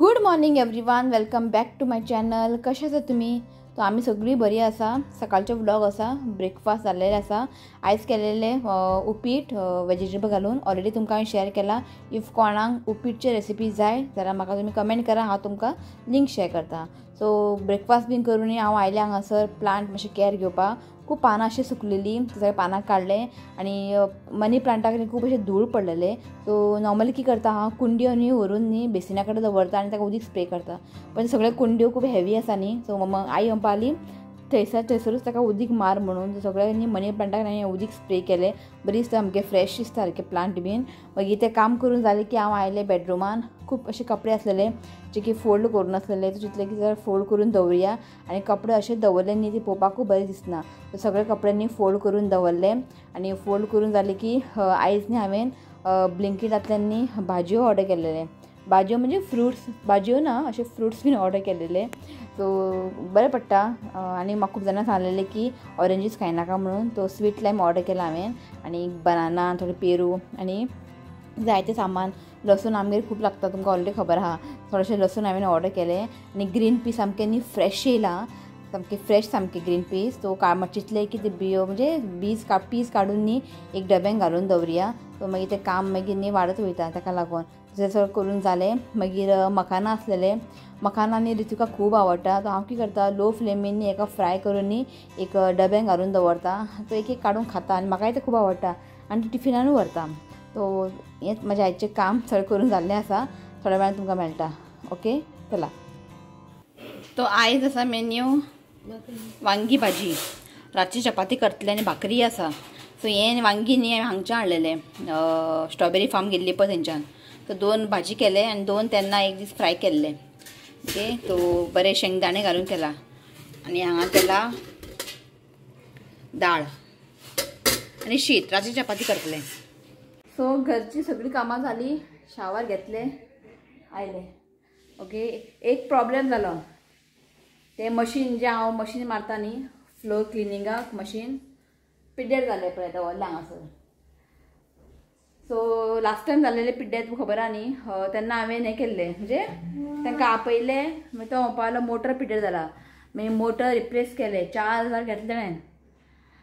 Good morning everyone, welcome back to my channel. कशें आसा तुमी? तो आमी सगळीं बरी आसा. सकाळचो व्लॉग आसा, ब्रेकफास्ट जाल्लेले आसा. आयज केलेले उपीट वेजिटेबल घालून ऑलरेडी तुमकां हांवें शेअर केला. If कोणाक उपीटचे रेसिपी जाय जाल्यार म्हाका तुमी कमेंट करा, हांव तुमकां लिंक शेअर करता. सो ब्रेकफास्ट बीन करून हांव आयलें हांगासर प्लांट मातशें केअर घेवपाक. खूब पानां अशें सुकलेलीं, सगळें पानां काडलें आनी मनी प्लांटाक खूब अशें धूळ पडलेलें. सो नॉर्मली कितें करता हांव, कुंड्यो न्ही व्हरून न्ही बेसिना कडेन दवरता आनी ताका उदीक स्प्रे करता. पण सगळे कुंड्यो खूब हेवी आसा न्ही, सो आई म्हणपा लागली थंयसरूच ताका उदीक मार म्हणून. सगळे न्ही मनी प्लांटाक हांवें उदीक स्प्रे केलें. बरी दिसता सामकें फ्रेश दिसता सारकें प्लांट बीन. मागीर तें काम करून जालें की हांव आयलें बेडरुमान. खूब अशे कपडे आसलेले जे की फोल्ड करून आसलेले, चिंतलें की जरा फोल्ड करून दवरुया. आनी कपडे अशे दवरले न्ही ती पळोवपाकूय बरें दिसना. सगळे कपडे न्ही फोल्ड करून दवरले आनी फोल्ड करून जाले की आयज न्ही हांवें ब्लिंकिटांतल्यान न्ही भाजयो ऑर्डर केलेले. भाजयो म्हणजे फ्रुट्स, भाजयो ना अशे फ्रुट्स बीन ऑर्डर केलेले. सो बरें पडटा. आनी म्हाका खूब जाणां सांगलेलें की ऑरेंजीस खायनाका म्हणून, तो स्वीट लायम ऑर्डर केला हांवें आनी बनाना, थोडे पेरू आनी जायते सामान. लसूण आमगेर खूब लागता, तुमकां ऑलरेडी खबर आहा. थोडेशें लसूण हांवें ऑर्डर केलें आनी ग्रीन पीस सामकें न्ही फ्रेश येयला, सामकें फ्रेश सामकें ग्रीन पीस. सो चिंतलें की ते बियो म्हणजे बीज पीस काडून न्ही एक डब्यान घालून दवरुया. सो मागीर तें काम मागीर न्ही वाडत वयता, ताका लागून तशें सगळें करून जालें. मागीर मखाना आसलेले, मखाना न्ही ऋतुका खूब आवडटा. तो हांव कितें करता, लो फ्लेमीन न्ही एका फ्राय करून न्ही एक डब्यान घालून दवरता. तो एक एक काडून खाता आनी म्हाकाय तें खूब आवडटा आनी ती टिफिनानूय व्हरता. सो हेंच म्हजें आयचें काम सगळें करून जाल्लें आसा. थोड्या वेळान तुमकां मेळटा. ओके, चला. तो आयज आसा मेन्यू वांगी भाजी, रातची चपाती करतले आनी भाकरी आसा. सो हें वांगी न्ही हांवें हांगच्यान हाडलेलें, स्ट्रॉबेरी फार्म गेल्ली पळय थंयच्यान. सो दोन भाजी केले आनी दोन तेन्ना एक दीस फ्राय केल्ले. ओके, तो बरें शेंगदाणे घालून केला आनी हांगा केला दाळ आनी शीत. रातची चपाती करतले. सो घरची सगळी कामां जाली, शावर घेतले, आयले. ओके, एक प्रॉब्लेम जालो, तें मशीन जें हांव मशीन मारता न्ही फ्लोर क्लिनिंगाक, मशीन पिड्ड्यार जालें पळय दवरलां हांगासर. सो लास्ट टायम जाल्लेलें पिड्ड्यार तुमकां खबर आहा न्ही, तेन्ना हांवें हें केल्लें म्हणजे तांकां आपयलें, मागीर तो म्हणपाक लागलो मोटर पिड्ड्यार जाला. मागीर मोटर रिप्लेस केलें, 4000 घेतलें ताणें.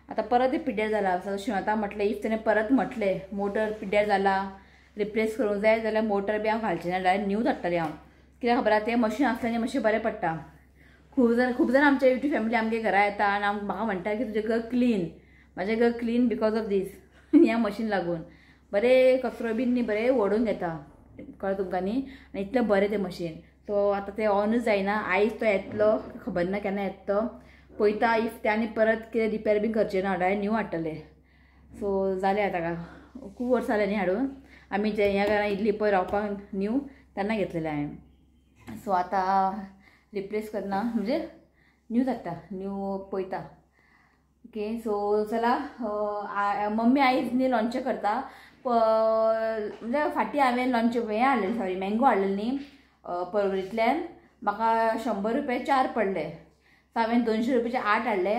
आतां परत तें पिड्ड्यार जाला. सो आतां म्हटलें if ताणें परत म्हटलें मोटर पिड्ड्यार जाला रिप्लेस करूंक जाय जाल्यार मोटर बी हांव घालचें ना, डायरेक्ट न्यू धाडटलें हांव. कित्याक खबर आहा, तें मशीन आसलें न्ही मातशें बरें पडटा. खूब जाण आमच्या युट्यूब फॅमिली आमगे घरा येता आनी म्हाका म्हणटा की तुजें घर क्लीन. म्हाजें घर क्लीन because of these ह्या मशीन लागून. बरें कचरो बीन न्ही बरें ओडून घेता, कळ्ळें तुमकां न्ही. आनी इतलें बरें तें मशीन. सो आतां तें ऑनूच जायना. आयज तो येतलो खबर ना केन्ना येतलो, पळयता. If ते आनी परत कितें रिपेर बीन करचें ना, डायरेक्ट न्यू हाडटले. सो जालें आतां, खूब वर्सां जालीं न्ही हाडून. आमी जे ह्या घरान इल्ली पळय रावपाक न्यू तेन्ना घेतलेलें हांवें. सो आतां रिप्लेस करना म्हणजे न्यू धाडटा, न्यू पळयता. ओके, सो चला. मम्मी आयज न्ही लोणचें करता. म्हणजे फाटीं हांवें लोणचें हें हाडलेलें, सॉरी मँगो हाडलेलें न्ही परवरींतल्यान. म्हाका 100 रुपये 4 पडले. सो हांवें 200 रुपयाचे 8 हाडले,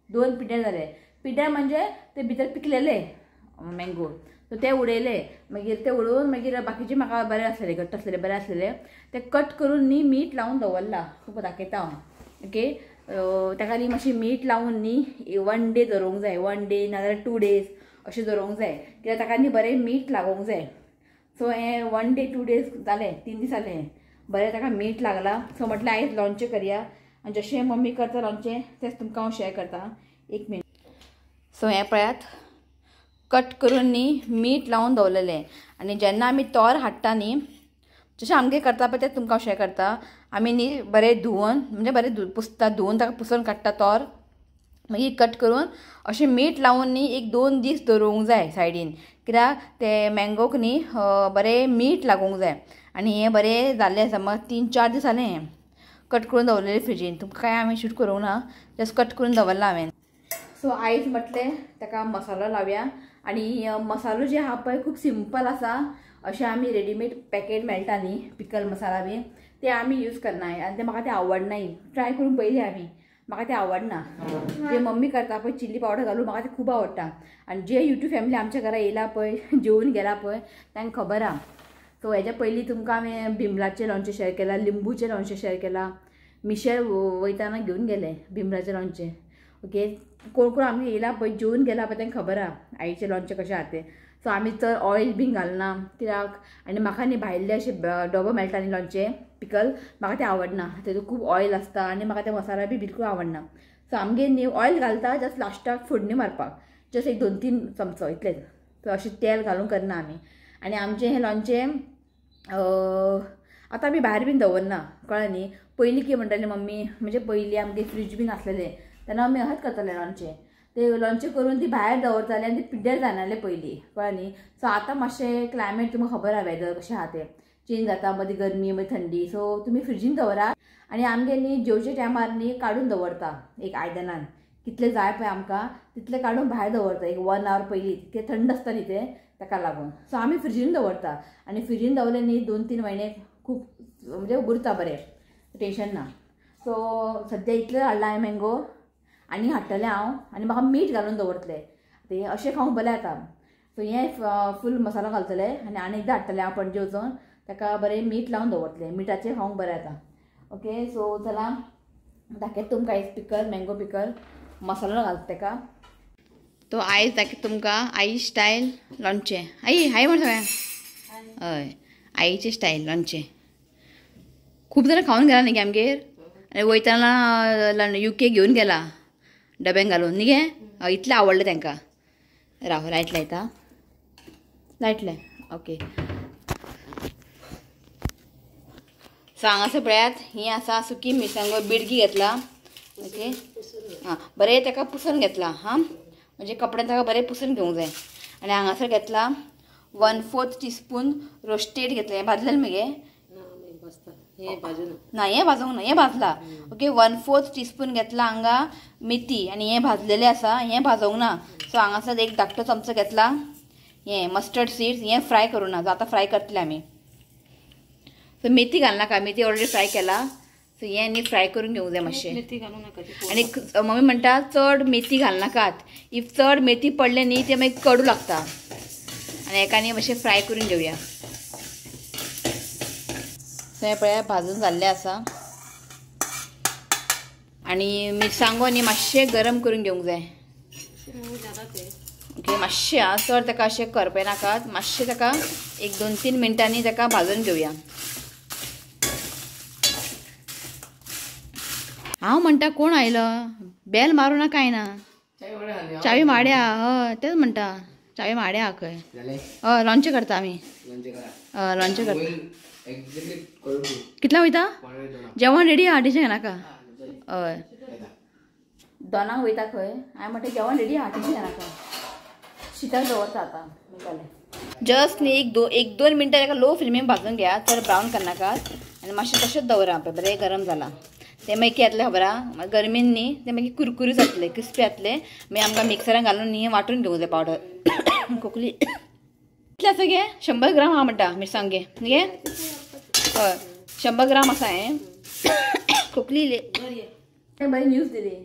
2 पिड्ड्यार जाले. पिड्ड्यार म्हणजे ते भितर पिकलेले मँगो, सो ते उडयले. मागीर ते उडोवन मागीर बाकीचे म्हाका बरे आसलेले, घट्ट आसलेले, बरे आसलेले. ते कट करून न्ही मीठ लावन दवरला, तुमकां दाखयता हांव. ओके, ताका न्ही मातशें मीठ लावन न्ही 1 डे दवरूंक जाय, 1 डे नाजाल्यार 2 डेज अशें दवरूंक जाय, कित्याक ताका न्ही बरें मीठ लागोंक जाय. सो हें 1 डे 2 डेज जालें, 3 दीस जालें, बरें ताका मीठ लागलां. सो म्हटलें आयज लोणचें करया आनी जशें मम्मी करता लोणचें तेंच तुमकां हांव शेअर करता. एक मिनट. सो हें पळयात, कट करून न्ही मीठ लावन दवरलेलें. आनी जेन्ना आमी तोर हाडटा न्ही, जशें आमगेर करता पळय तें तुमकां हांव शेअर करता. आमी न्ही बरें धुवन म्हणजे बरें पुसता, धुवन ताका पुसून काडटा तोर, मागीर कट करून अशें मीठ लावन न्ही 1-2 दीस दवरूंक जाय सायडीन, कित्याक ते मँगोक न्ही बरें मीठ लागूंक जाय. आनी हें बरें जाल्लें आसा, मग 3-4 दीस जालें हें कट करून दवरलेलें फ्रिजीन. तुमकां कांय हांवें शूट करूंक ना, जस्ट कट करून दवरलां हांवें. सो आयज म्हटलें ताका मसालो लावया. आनी मसालो जे आहा पळय खूब सिंपल आसा. अशें आमी रेडीमेड पॅकेट मेळटा न्ही पिकल मसाला बीन, ते आमी यूज करनाय आनी ते म्हाका ते आवडनाय. ट्राय करून पळयली आमी, म्हाका ते आवडना. जे मम्मी करता पळय चिल्ली पावडर घालून, म्हाका ते खूब आवडटा. आनी जे युट्यूब फॅमिली आमच्या घरा येयला पळय, जेवन गेला पळय, तांकां खबर आहा. सो हेज्या पयलीं तुमकां हांवें बिमलाचें लोणचें शेअर केलां, लिंबूचें लोणचें शेअर केलां. मिशेल वयताना घेवन गेलें बिमलाचें लोणचें. ओके, कोण कोण आमी येयला पळय जेवन गेला पळय तांकां खबर आहा आईचें लोणचें कशें आहा तें. सो आमी चड ऑयल बीन घालना कित्याक, आनी म्हाका न्ही भायले अशें डबो मेळटा न्ही लोणचें पिकल, म्हाका तें आवडना. तेतूंत खूब ऑयल आसता आनी म्हाका ते मसाला बी बिलकूल आवडना. सो आमगेर न्ही ऑयल घालता जस्ट लास्टाक फोडणी मारपाक, जस्ट एक 2-3 चमचो इतलेंच. सो अशें तेल घालून करना आमी. आनी आमचें हें लोणचें आतां आमी भायर बीन दवरना, कळ्ळें न्ही. पयलीं कितें म्हणटाली मम्मी, म्हणजे पयलीं आमगेर फ्रीज बीन आसलेलें तेन्ना आमी अशेंच करताले लोणचें. ते लोणचें करून ती भायर दवरताले आनी ती पिड्ड्यार जायनासलें पयलीं, कळ्ळें न्ही. सो आतां मातशें क्लायमेट तुमकां खबर आहा, वेदर कशें आहा तें चेंज जाता, मदीं गरमी मागीर थंडी. सो तुमी फ्रिजीन दवरात. आनी आमगेर न्ही जेवचे टायमार न्ही काडून दवरता एक आयदनान, कितलें जाय पळय आमकां तितलें काडून भायर दवरता एक 1 our पयलीं, तितकें थंड आसता न्ही तें, ताका लागून. सो आमी फ्रिजीन दवरता आनी फ्रिजीन दवरलें न्ही 2-3 म्हयने खूब म्हणजे उरता बरें, टेंशन ना. सो सद्या इतलें हाडलां हांवें मँगो, आनी हाडटलें हांव. आनी म्हाका मीठ घालून दवरतलें तें, अशें खावंक बरें जाता. सो हें फूल मसालो घालतलें आनी आनी एकदां हाडटलें हांव पणजे वचून, ताका बरें मीठ लावन दवरतलें, मिठाचें खावंक बरें जाता. ओके, सो चला दाखयता तुमकां आयज पिकल, मँगो पिकल मसालो घालता ताका. तो आयज दाखयता तुमकां आई स्टायल लोणचें. आई हाय म्हण सगळ्यांक. हय, आईचें स्टायल लोणचें खूब जाणां खावन गेला न्ही गे आमगेर. आनी वयतना युके घेवन गेला डब्यान घालून न्ही गे, इतलें आवडलें तांकां. राव लायट लायता, लायट लाय. ओके, सो हांगासर पळयात ही आसा सुकी मिरसांगो बिडकी घेतला. ओके, आं बरें ताका पुसून घेतला, हां म्हणजे कपड्यान ताका बरें पुसून घेवंक जाय. आनी हांगासर घेतला 1/4 टीस्पून रोस्टेड घेतलें, भाजलें मगे ना, हें भाजूंक ना, हें भाजला. ओके, 1/4 टीस्पून घेतला हांगा मेथी, आनी हें भाजलेलें आसा, हें भाजोंक ना. सो हांगासर एक धाकटो चमचो घेतला हें मस्टर्ड सीड्स, हें फ्राय करूं ना, आतां फ्राय करतले आमी. सो मेथी घालनाका, मेथी ऑलरेडी फ्राय केला. सो हें न्ही फ्राय करून घेवंक जाय मातशें. आनी मम्मी म्हणटा चड मेथी घालनाकात, if चड मेथी पडलें न्ही तें मागीर कडू लागता. आनी हेका न्ही मातशें फ्राय करून घेवया. सो हें पळया भाजून जाल्लें आसा. आनी मिरसांगो न्ही मातशें गरम करून घेवंक जाय. ओके, मातशें आं, चड ताका अशें करपे नाकात, मातशें ताका एक 2-3 मिनटांनी ताका भाजून घेवया. हांव म्हणटा कोण आयलो, बेल मारूं ना कांय ना, चावी माड्या. हय तेच म्हणटा, चावी माड्या खंय. हय लोणचें करता आमी, हय लोणचें करता. कितल्या वयता जेवण रेडी आहा, टेंशन घेनाका. हय दोनांक वयता खंय, हांवें म्हणटा जेवण रेडी आहा, टेंशन घेनाका. शिताक दवरता आतां जालें. जस्ट न्ही एक दोन मिनटां ताका लो फ्लेमीन भाजून घेया, चड ब्रावन करनाकात. आनी मातशें तशेंच दवरा पळय बरें गरम जालां तें, मागीर कितें जातलें खबर आहा, गरमेन न्ही तें मागीर कुरकुरी जातलें, क्रिस्पी जातलें. मागीर आमकां मिक्सरान घालून न्ही वांटून घेवंक जाय पावडर. खोकली कितलें आसा गे, 100 ग्राम आहा म्हणटा मिरसांग गे न्ही गे. हय 100 ग्राम आसा हें. खोकली बरी न्यूज दिली.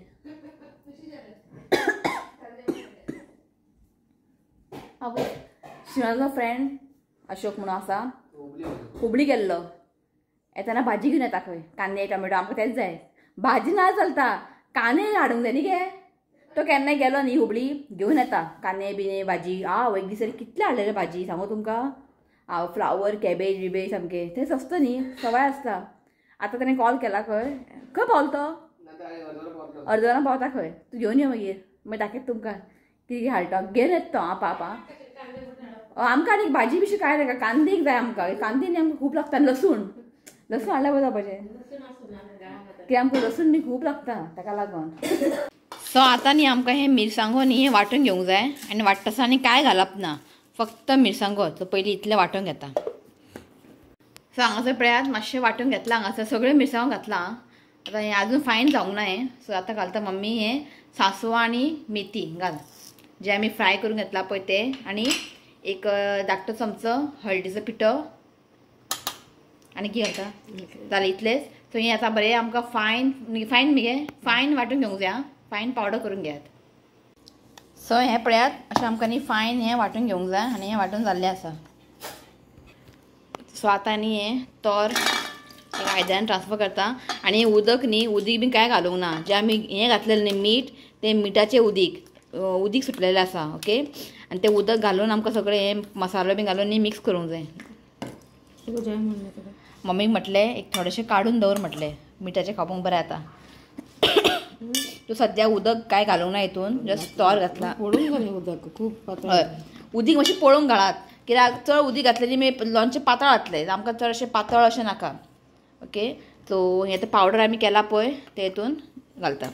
शिवाचो फ्रेंड अशोक म्हणून आसा, हुबळी गेल्लो, येताना भाजी घेवन येता खंय, कांदे टोमॅटो आमकां तेच जाय, भाजी ना चलता, कांदे हाडूंक जाय न्ही गे. तो केन्ना गेलो न्ही हुबळी घेवन येता कांदे बिने भाजी. आव एक दीस कितले हाडलेले भाजी सांगू तुमकां, हांव फ्लावर कॅबेज बिबेज सामकें तें सस्तो न्ही, सवाय आसता. आतां ताणें कॉल केला खंय, खंय पावलो तो, अर्द वरां पावता खंय, तूं घेवन यो मागीर, मागीर दाखयता तुमकां कितें हाडटा. घेवन येता तो. आं पापा आमकां आनी भाजी बिशी कांय नाका, कांदे जाय आमकां, कांदे न्ही आमकां खूब लागता. लसूण लसूण हाडल्यार बरें जावपाचें, कित्याक आमकां लसूण न्ही खूब लागता ताका लागून. सो आतां न्ही आमकां हें मिरसांगो न्ही हें वांटून घेवंक जाय. आनी वांट्टा आनी कांय घालप ना, फक्त मिरसांगो. सो पयलीं इतलें वांटून घेता. सो हांगासर पळयात मातशें वांटून घेतलां, हांगासर सगळें मिरसांगो घातलां. आतां हें आजून फायन जावंक ना हें. सो आतां घालता मम्मी हें सासवां आनी मेथी घाल, जे आमी फ्राय करून घेतला पळय ते, आनी एक धाकटो चमचो हळदीचो पिठो, आनी कितें घालता जालें इतलेंच. सो हें आतां बरें आमकां फायन फायन मगे फायन वांटून घेवंक जाय, फायन पावडर करून घेयात. सो हें पळयात अशें आमकां न्ही फायन हें वांटून घेवंक जाय. आनी हें वांटून जाल्लें आसा. सो आतां न्ही हें तोर एक आयदनान ट्रान्सफर करता. आनी उदक न्ही उदीक बीन कांय घालूंक ना, जें आमी हें घातलेलें न्ही मीठ, तें मिठाचें उदीक उदीक सुटलेलें आसा. ओके आनी तें उदक घालून आमकां सगळें हें मसालो बीन घालून न्ही मिक्स करूंक जाय. मम्मीक म्हटलें एक थोडेशें काडून दवर म्हटलें, मिठाचें खावपाक बरें जाता. तूं सद्या उदक कांय घालूंक ना हितून, जस्ट तोर घातला. हय उदीक मातशें पळोवंक घालात, कित्याक चड उदीक घातलें मागीर लोणचें पातळ जातलें, आमकां चड अशें पातळ अशें नाका. ओके सो हें आतां पावडर आमी केला पळय तें हितून घालता.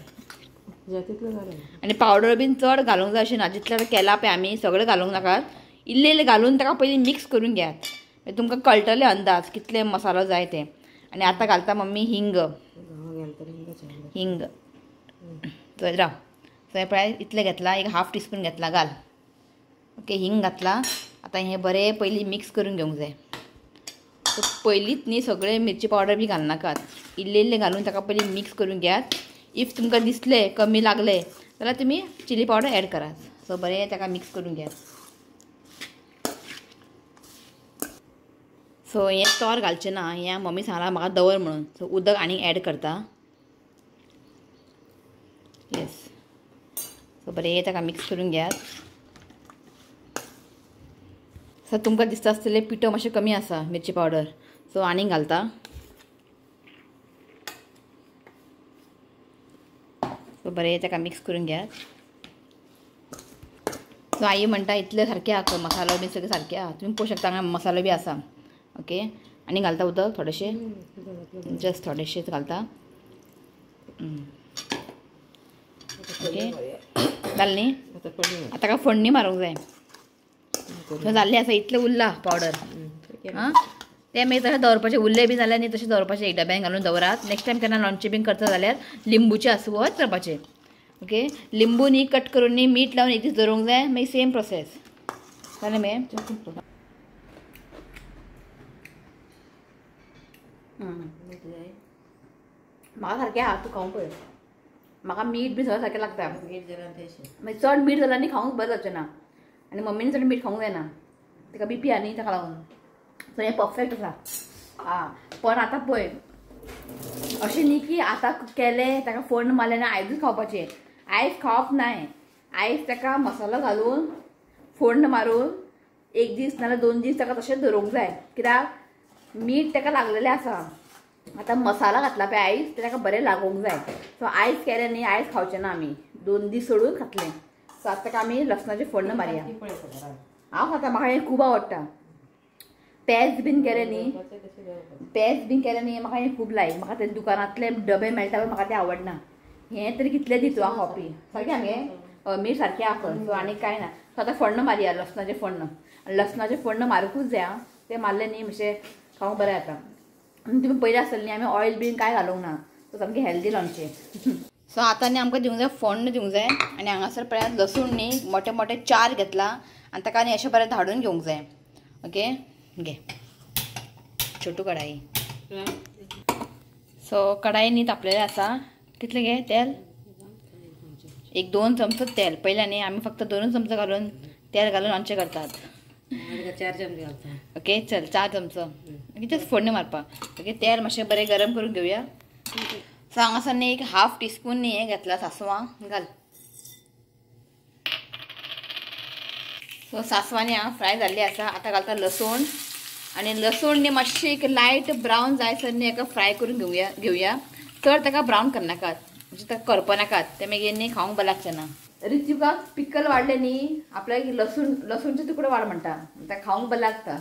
आनी पावडर बीन चड घालूंक जाय अशें ना, जितलें आतां केलां पळय आमी सगळें घालूंक नाकात, इल्लें इल्लें घालून ताका पयलीं मिक्स करून घेयात, मागीर तुमकां कळटलें अंदाज कितले मसालो जाय तें. आनी आतां घालता मम्मी हिंग. हिंग चल राव, सो हें पळय इतलें घेतलां, एक हाफ टिस्पून घेतला घाल. ओके हिंग घातला. आतां हें बरें पयलीं मिक्स करून घेवंक जाय. सो पयलींच न्ही सगळें मिरची पावडर बी घालनाकात, इल्लें इल्लें घालून ताका पयलीं मिक्स करून घेयात. If तुमकां दिसलें कमी लागलें जाल्यार तुमी चिली पावडर एड करात. सो बरें ताका मिक्स करून घेयात. सो हें तोर घालचें ना, हें मम्मी सांगलां म्हाका दवर म्हणून. सो उदक आनी एड करता. येस सो बरें ताका मिक्स करून घेयात. सो तुमकां दिसता आसतलें पिठो मातशें कमी आसा मिरची पावडर, सो आनीक घालता. सो बरें ताका मिक्स करून घेयात. सो आई म्हणटा इतलें सारकें आहा, मसालो बी सगळें सारकें आहा, तुमी पळोवंक शकता हांगा मसालो बी आसा. ओके आनी घालता उदक थोडेशें, जस्ट थोडेशेंच घालता. ओके जालें न्ही, आतां ताका फोडणी मारूंक जाय. जाल्लें आसा इतलें उरलां पावडर. आं तें मागीर तशें दवरपाचें, उरलें बी जाल्यार न्ही तशें दवरपाचें, एक डब्यान घालून दवरात. नेक्स्ट टायम केन्ना लोणचें बीन करता जाल्यार लिंबूचें आसवत करपाचें. ओके लिंबू न्ही कट करून न्ही मीठ लावन एक दीस दवरूंक जाय, मागीर सेम प्रोसेस जालें मागीर. म्हाका सारकें आहा, तूं खावंक पळय. म्हाका मीठ बी सगळें सारकें लागता, मागीर चड मीठ जाल्यार न्ही खावंक बरें जावचें ना, आनी मम्मीन चड मीठ खावंक जायना, ताका बीपी आहा न्ही ताका लागून. सो हें परफेक्ट आसा. आं पण आतां पळय अशें न्ही की आतां केलें ताका फोण्ण मारलें आनी आयजूच खावपाचें, आयज खावप नाय. आयज ताका मसालो घालून फोण्ण मारून एक दीस नाजाल्यार 2 दीस ताका तशेंच दवरूंक जाय, कित्याक मीठ ताका लागलेलें आसा. आतां मसाला घातला पळय आयज, ते ताका बरें लागूंक जाय. सो आयज केलें न्ही आयज खावचें ना आमी, 2 दीस सोडून खातलें. सो आतां ताका आमी लसणाचें फोण्ण मारया. हांव खाता, म्हाका हें खूब आवडटा. पेज बीन केलें न्ही, पेज बीन केलें न्ही म्हाका हें खूब लायक. म्हाका ते दुकानांतले डबे मेळटा पळय म्हाका ते आवडना. हें तरी कितलें दीस हांव खावपी सारकें आमगे मीठ सारकें आहा. सो आनी कांय ना. सो आतां फोण्ण मारया, लसणाचें फोण्ण. आनी लसणाचें फोण्ण मारुंकूच जाय आं, तें मारलें न्ही मातशें खावंक बरें जाता. आनी तुमी पयलीं आसतलें न्ही आमी ऑयल बीन कांय घालूंक ना, सो सामकें हेल्दी लोणचें. सो आतां न्ही आमकां दिवंक जाय फोण्ण दिवंक जाय. आनी हांगासर पळयात लसूण न्ही मोटे मोटे 4 घेतला आनी ताका न्ही अशें बरें धाडून घेवंक जाय. ओके घे छोटू कढाई. सो कढाई न्ही तापलेलें आसा, कितलें घे तेल, एक 2 चमचो तेल. पयलीं न्ही आमी फक्त 2 चमचो घालून तेल घालून लोणचें करतात. 4 चमचे घालता. ओके चल 4 चमचो जस्ट फोडणी मारपाक. ओके तेल मातशें बरें गरम करून घेवया. सो हांगासर न्ही एक हाफ टिस्पून न्ही हें घेतलां सासवां घाल. सो सासवां न्ही हांगा फ्राय जाल्ली आसा. आतां घालता लसूण, आनी लसूण न्ही मातशें एक लायट ब्रावन जायसर न्ही एका फ्राय करून घेवया. चड ताका ब्रावन करनाकात, म्हणजे ताका करपनाकात, तें मागीर न्ही खावंक बरें लागचें ना. रित्विकाक पिकल वाडलें न्ही आपल्याक लसूण लसूणचे तुकडे वाड म्हणटा, ताका खावंक बरें लागता.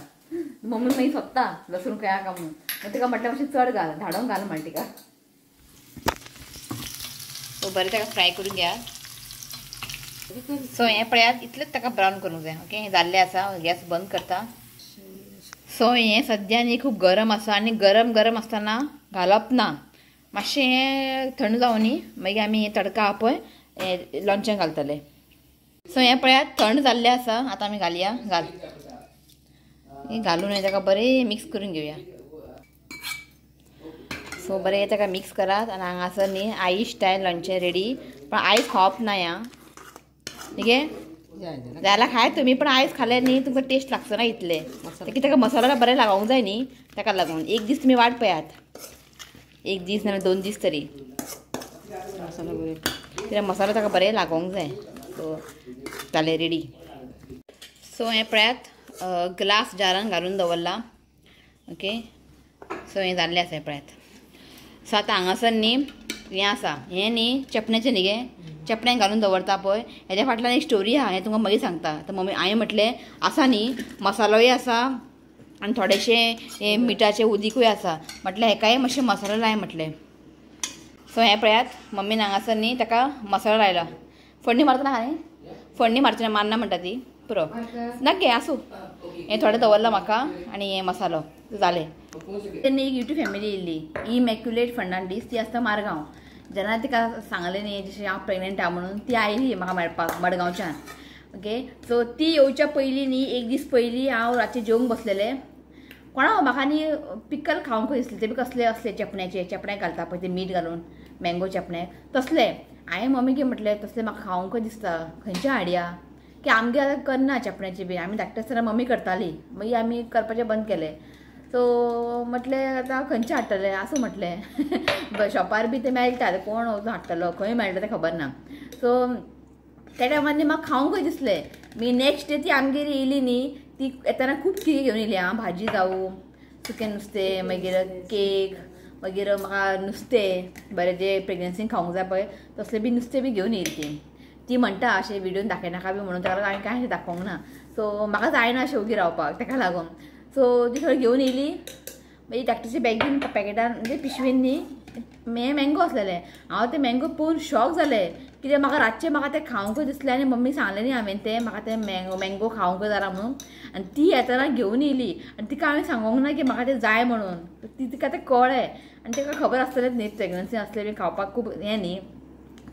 मम्मी मागीर सोदता लसूण खंय आहा म्हणून, मागीर तिका म्हटलें मातशें चड घाल, धाडोवन घाल म्हणटा तिका. सो बरें ताका फ्राय करून घेयात. सो हें पळयात इतलेंच ताका ब्रावन करूंक जाय. ओके हें जाल्लें आसा, गॅस बंद करता. सो हें सद्या न्ही खूब गरम आसा आनी गरम गरम आसतना घालप ना, मातशें हें थंड जावनी मागीर आमी हें तडका आहा पळय हें लोणचें घालतले. सो हें पळयात थंड जाल्लें आसा, आतां आमी घालया. घाल हें घालून ताका बरें मिक्स करून घेवया. सो बरें ताका मिक्स करात आनी हांगासर न्ही आई स्टायल लोणचें रेडी. पण आयज खावप ना या, ठीक आहे. जाल्यार खाय तुमी पण आयज खाले न्ही तुमकां टेस्ट लागचो ना इतले की ताका मसाला बरें लागोंक जाय न्ही ताका लागून एक दीस तुमी वाट पळयात एक दीस नाल्यार 2 दीस तरी कित्याक मसालो ताका बरें लागोंक जाय सो जालें रेडी. सो हें पळयात ग्लास जारान घालून दवरला. ओके सो हें जाल्लें आसा हें पळयात. सो आतां हांगासर न्ही हें आसा हें न्ही चेपण्याचें न्ही गे चेपण्याक घालून दवरता पळय हेज्या फाटल्यान एक स्टोरी आहा हें तुमकां मागीर सांगता. आतां मम्मी हांवें म्हटलें आसा न्ही मसालोय आसा आनी थोडेशें हें मिठाचें उदीकूय आसा म्हटलें हेकाय मातशें मसालो लाय म्हटलें. सो हें पळयात मम्मीन हांगासर न्ही ताका मसालो लायला. फोडणी मारतना न्ही फोडणी मारची ना मारना म्हणटा ती पुरो ना गे आसूं हें थोडें दवरलां म्हाका आनी हें मसालो जालें. तेन्ना एक यूट्यूब फॅमिली येयल्ली इमॅक्युलेट फर्नांडीस ती आसता मारगांव. जेन्ना तिका सांगलें न्ही जशें हांव प्रेग्नंट आहा म्हणून ती आयली म्हाका मेळपाक मडगांवच्यान. ओके सो ती येवच्या पयलीं न्ही एक दीस पयलीं हांव रातचें जेवंक बसलेलें कोणा म्हाका न्ही पिकल खावंक दिसलें ते बी कसले असले चेपण्याचे चेपण्याक घालता पळय ते मीठ घालून मँगो चेपण्याक तसले. हांवें मम्मी कितें म्हटलें तसलें म्हाका खावंक दिसता खंयचे हाडया की आमगे आतां करना चेपण्याचे बी आमी धाकटे आसतना मम्मी करताली मागीर आमी करपाचें बंद केलें. सो म्हटलें आतां खंयचें हाडटलें आसूं म्हटलें शॉपार बी तें मेळटा कोण वचून हाडटलो खंय मेळटा तें खबर ना. सो त्या टायमार न्ही म्हाका खावंकय दिसलें. मागीर नेक्स्ट डे ती आमगेर येयली न्ही ती येतना खूब कितें घेवन येयली आं भाजी जावं सुकें नुस्तें मागीर केक मागीर म्हाका नुस्तें बरें जें प्रेग्नन्सीन खावंक जाय पळय तसलें बी नुस्तें बी घेवन येयली ती. ती म्हणटा अशें व्हिडियोन दाखयनाका बी म्हणून ताका लागून हांवें कांय दाखोवंक ना. सो म्हाका जायना अशें ओगी रावपाक ताका लागून सो ती थोडी घेवन येयली. मागीर धाकटेच्या बॅगीन पॅकेटान म्हणजे पिशवेन न्ही हें मँगो आसलेलें. हांव तें मँगो पळोवन शॉक जालें कित्याक म्हाका रातचें म्हाका तें खावंक दिसलें आनी मम्मी सांगलें न्ही हांवें तें म्हाका तें मँगो मँगो खावंक जाला म्हणून आनी ती येतना घेवन येयली आनी तिका हांवें सांगूंक ना की म्हाका तें जाय म्हणून ती तिका तें कळ्ळें आनी ताका खबर आसतलेंच न्ही प्रेग्नन्सी आसलें बी खावपाक खूब हें न्ही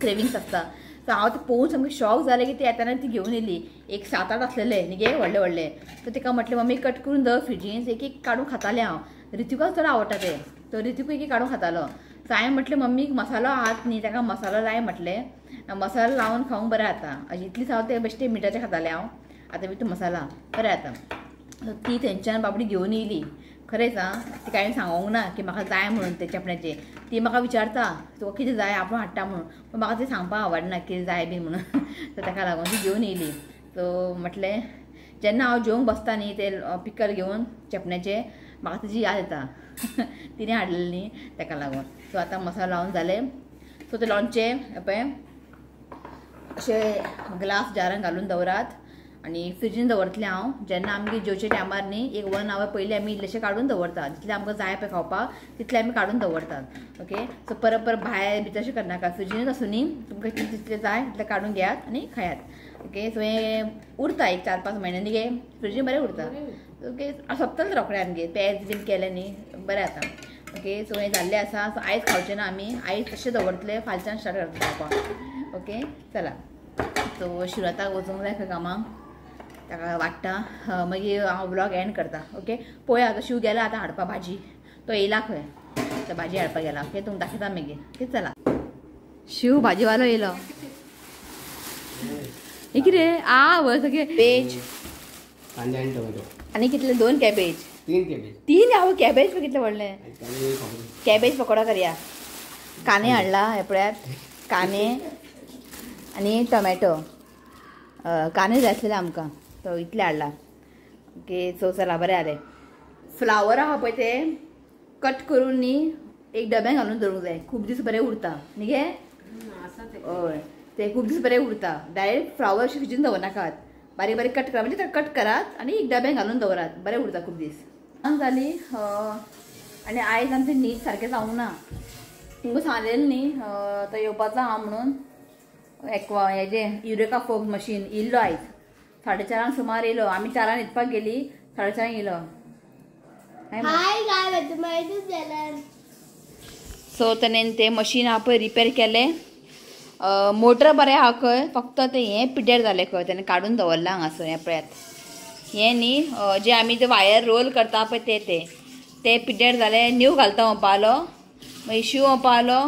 क्रेविंग्स आसता. सो हांव तें पळोवन सामकें शॉक जालें की ती येतना ती घेवन येयली एक 7-8 आसलेले न्ही गे व्हडले व्हडले. सो तिका म्हटलें मम्मी कट करून दवर फ्रिजीन एक एक काडून खातालें हांव. ऋतिकाक चड आवडटा तें तो ऋतिकूय एक एक काडून खातालो. सो हांवें म्हटलें मम्मीक मसालो आहात न्ही ताका मसालो लाय म्हटलें मसालो लावन खावंक बरें जाता इतलीच हांव तें बेश्टें मिठाचें खातालें हांव आतां विथ मसाला बरें जाता. सो ती थंयच्यान बाबडी घेवन येयली खरेंच आं तिका हांवें सांगूंक ना की म्हाका जाय म्हणून ते चेपण्याचें. ती म्हाका विचारता तुका कितें जाय आपूण हाडटा म्हणून पूण म्हाका तें सांगपाक आवडना कितें जाय बी म्हणून सो ताका लागून ती घेवन येयली. सो म्हटलें जेन्ना हांव जेवंक बसता न्ही ते पिकल घेवन चेपण्याचें म्हाका तिजी याद येता तिणें हाडलेली न्ही ताका लागून. सो आतां मसालो लावन जालें. सो तें लोणचें पळय अशें ग्लास जारान घालून दवरात आनी फ्रिजीन दवरतलें हांव. जेन्ना आमगे जेवचे टायमार न्ही एक 1 our पयलीं आमी इल्लेशें काडून दवरतात जितलें आमकां जाय पळय खावपाक तितलें आमी काडून दवरतात. ओके सो परत परत भायर बी तशें करनाका फ्रिजीनूच आसूं न्ही तुमकां जितलें जाय तितलें काडून घेयात आनी खायात. ओके सो हें उरता एक 4-5 म्हयने न्ही गे फ्रिजीन बरें उरता. ओके सोंपतलें रोखडें आमगे पेज बीन केलें न्ही बरें जाता. ओके सो हें जाल्लें आसा. सो आयज खावचें ना आमी आयज तशें दवरतलें फालच्यान स्टार्ट करतलें खावपाक. ओके चला सो शिवराताक वचूंक जाय खंय कामाक ताका वाडटा मागीर हांव व्लॉग एंड करता. ओके पळोवया आतां शिव गेला आतां हाडपा भाजी तो येयला खंय तो भाजी हाडपाक गेला. ओके तुमकां दाखयता मागीर. ओके चला शिव भाजीवालो येयलो हे कितें आ वय सगळें वेज कांदे आनी टोमॅटो आनी कितले 2 कॅबेज 3 कॅबेज 3 हांव कॅबेज कितले व्हडले कॅबेज पकोडा करया. कांदे हाडला हे पळयात कांदे आनी टोमॅटो कांदे जाय आसलेले आमकां तो इतले हाडला. ओके सो चला बरें जालें. फ्लावर आहा पळय ते कट करून न्ही एक डब्यान घालून दवरूंक जाय खूब दीस बरें उरता न्ही गे हय ते खूब दीस बरें उरता. डायरेक्ट फ्लावर अशें फ्रिजीन दवरनाकात बारीक बारीक कट करा म्हणजे कट करात आनी एक डब्यान घालून दवरात बरें उरता खूब दीस. जाली आनी आयज आमचें न्हीद सारकें जावंक ना. तुमकां सांगलेलें न्ही तो येवपाचो आहा म्हणून एक्वा हेजें युरेका फोग मशीन इल्लो आयज 4:30 सुमार येयलो. आमी 4 न्हिदपाक गेली 4:30 येयलो. सो तेणेन तें मशीन आहा पळय रिपेर केलें. मोटर बरें आहा खंय फक्त तें हें पिड्ड्यार जालें खंय तेणें काडून दवरलां हांगासर. हें पळयात हें न्ही जें आमी तें वायर रोल करता पळय तें तें तें पिड्ड्यार जालें. न्यू घालता म्हणपालो मागीर शिव म्हणपालो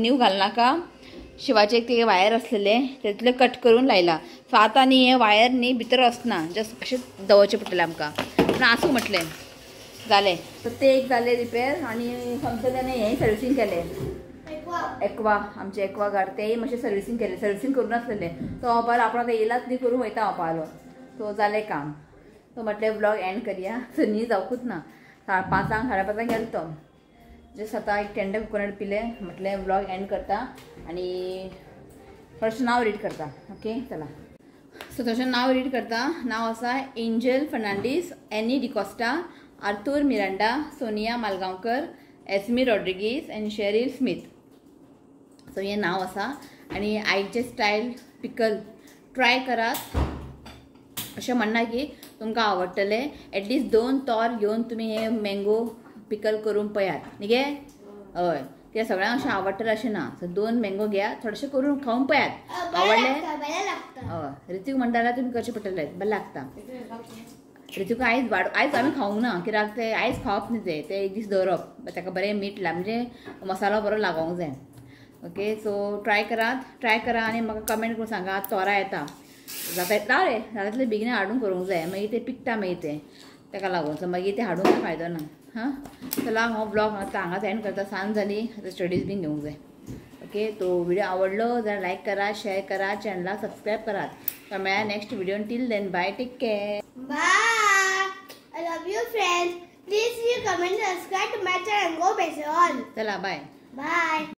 न्यू घालनाका शिवाचे एक ते वायर आसलेले तेतले कट करून लायला. सो आतां न्ही हे वायर न्ही भितर वचना, जस्ट अशें दवरचें पडटलें आमकां. पूण आसूं म्हटलें जालें. सो ते एक जालें रिपेर. आनी खंयचो तेणें हें सर्विसींग केलें, एक्वा, आमचें एक्वा गार्ड तेंय मातशें सर्विसींग केलें. सर्विसींग करूं नासलेलें तो म्हणपालो आपण आतां येयलाच न्ही करूं वयता म्हणपालो. सो जालें काम. सो म्हटलें ब्लॉग एंड करया. सो न्ही जावकूच ना, 5:30 5:30 गेलो तो. जस्ट आतां एक टेंडर कोकोनट पिलें, म्हटलें ब्लॉग एंड करता आनी थोडेशें नांव रीड करता. ओके चला. सो थोडेशें नांव रीड करता. नांव आसा Angel Fernandes, Annie D'Costa, Arthur Miranda, Sonia Malgaonkar, Esmi Rodrigues आनी शेरील स्मिथ. सो हें नांव आसा. आनी आयचे स्टायल पिकल ट्राय करात अशें म्हणना की तुमकां आवडटलें. एटलिस्ट 2 तोर घेवन तुमी हे मँगो पिकल करून पळयात न्ही गे. हय, कित्याक सगळ्यांक अशें आवडटलें अशें ना. सो 2 मँगो घेयात, थोडेशें करून खावन पळयात, आवडलें. हय, ऋतिक म्हणटा जाल्यार तुमी करचें पडटलें, बरें लागता. ऋतिक आयज वाड, आयज आमी खावंक ना कित्याक ते आयज खावप न्ही, ते ते एक दीस दवरप, ताका बरें मीठ ला म्हणजे मसालो बरो लागोंक जाय. ओके सो ट्राय करात, ट्राय करा आनी म्हाका कमेंट करून सांगा. तोरां येता जाता येता रे, जाता तितले बेगीन हाडून करूंक जाय, मागीर ते पिकता मागीर ते ताका लागून. सो मागीर ते हाडून कांय फायदो ना. हां चला हो ब्लॉग आतां हांगाच एंड करता. सांज जाली, आतां स्टडीज बीन घेवंक जाय. ओके तो व्हिडिओ आवडलो जाल्यार लायक करा, शेअर करा, चॅनलाक सबस्क्रायब करात. तर मेळया next video. Till then bye, take care, bye. I love you friends. Please you comment, subscribe to my channel. Go bell on. चला बाय बाय.